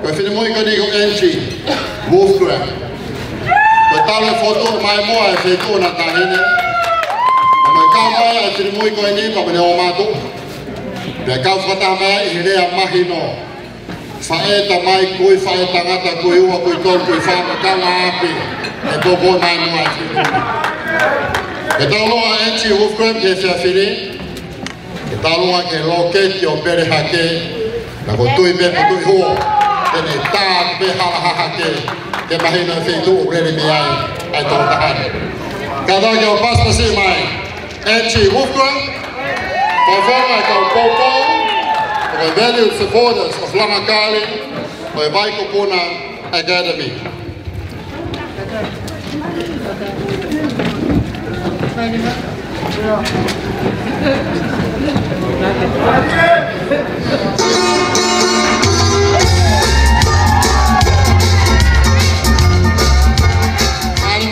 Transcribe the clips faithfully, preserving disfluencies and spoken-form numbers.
Ko e finemui ko eni ko Angie Wolfgram. Ko e talu e fokotuʻu mai muʻa e feituʻu ʻo e taʻahine. Pea mo e kau mai ʻa e finemui ko eni pea mo ʻene ō mātuʻa. Pea kau fakataha mai ʻi he lea mahino. Faʻē tamai, kui faʻē tangata, kui ua, kui tolu, kui fā, mo e kau ʻapi. ʻE poupou mai muʻa e finemui. Ke tau ʻofa ʻa Angie Wolfgram ki he efiafi ni. Ke tau ʻofa ki he Loketi ʻo Pele Hake, naʻa ko Tuʻi Pepa Tuʻi Huo, te ne tā pē hala hahake, ke mahino e feituʻu ʻoku lele mei ai ʻa e tokotaha ni. Kātaki ʻo pasipasi mai, Angie Wolfgram, ʻo fou mai kau poupou, ʻo e valued supporters of Langakali, ʻo e Vaikupuna Academy.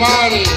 Mālie, mālie.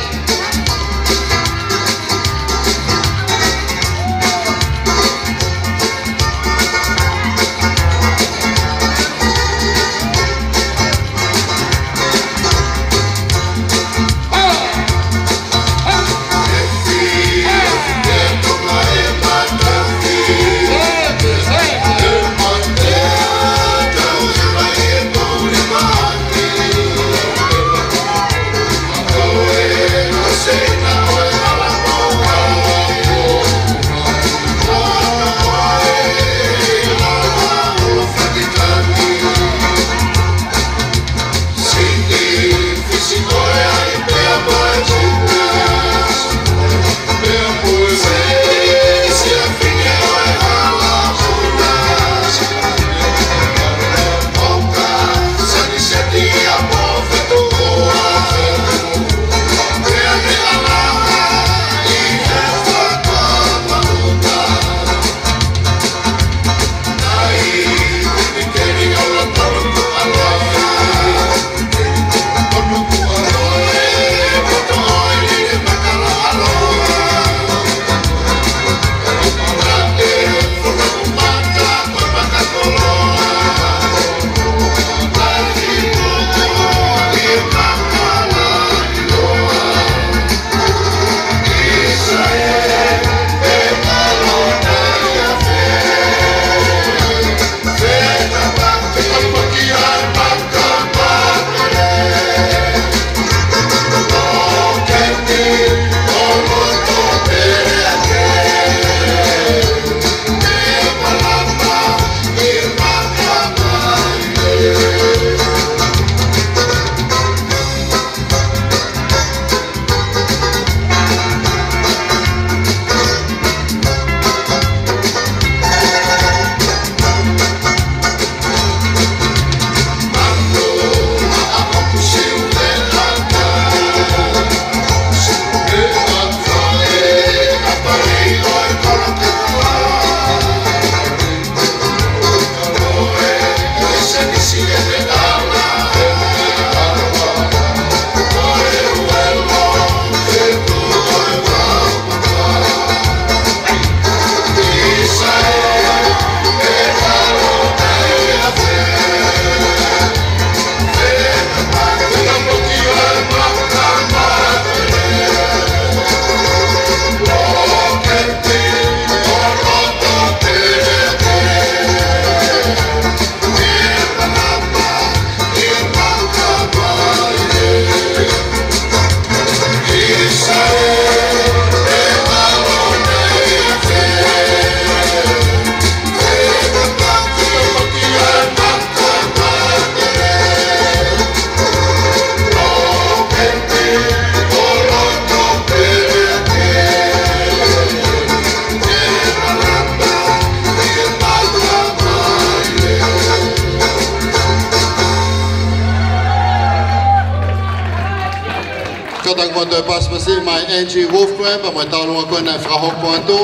Kātaki muʻa toe pasipasi mai Angie Wolfgram, pea mo e tauʻolunga ko ē naʻe fakahoko atu.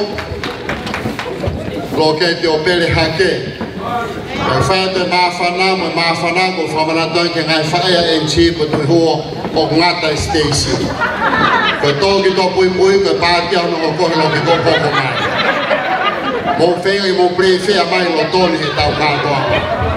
Loketi ʻo Pele Hake. ʻE fai atu e māfana, mo e māfana, ʻoku fakamanatu ange ki he ngaahi faʻē ʻa Angie ko Tuʻi Huo, ʻoku ngata ʻi Stacy. Ko e tō ki tuʻapuipui, ko e pātia hono ʻoku ko e loki ko hoko mai. Mou feinga ke mou play fair mai ʻi loto ni he tau kātoa.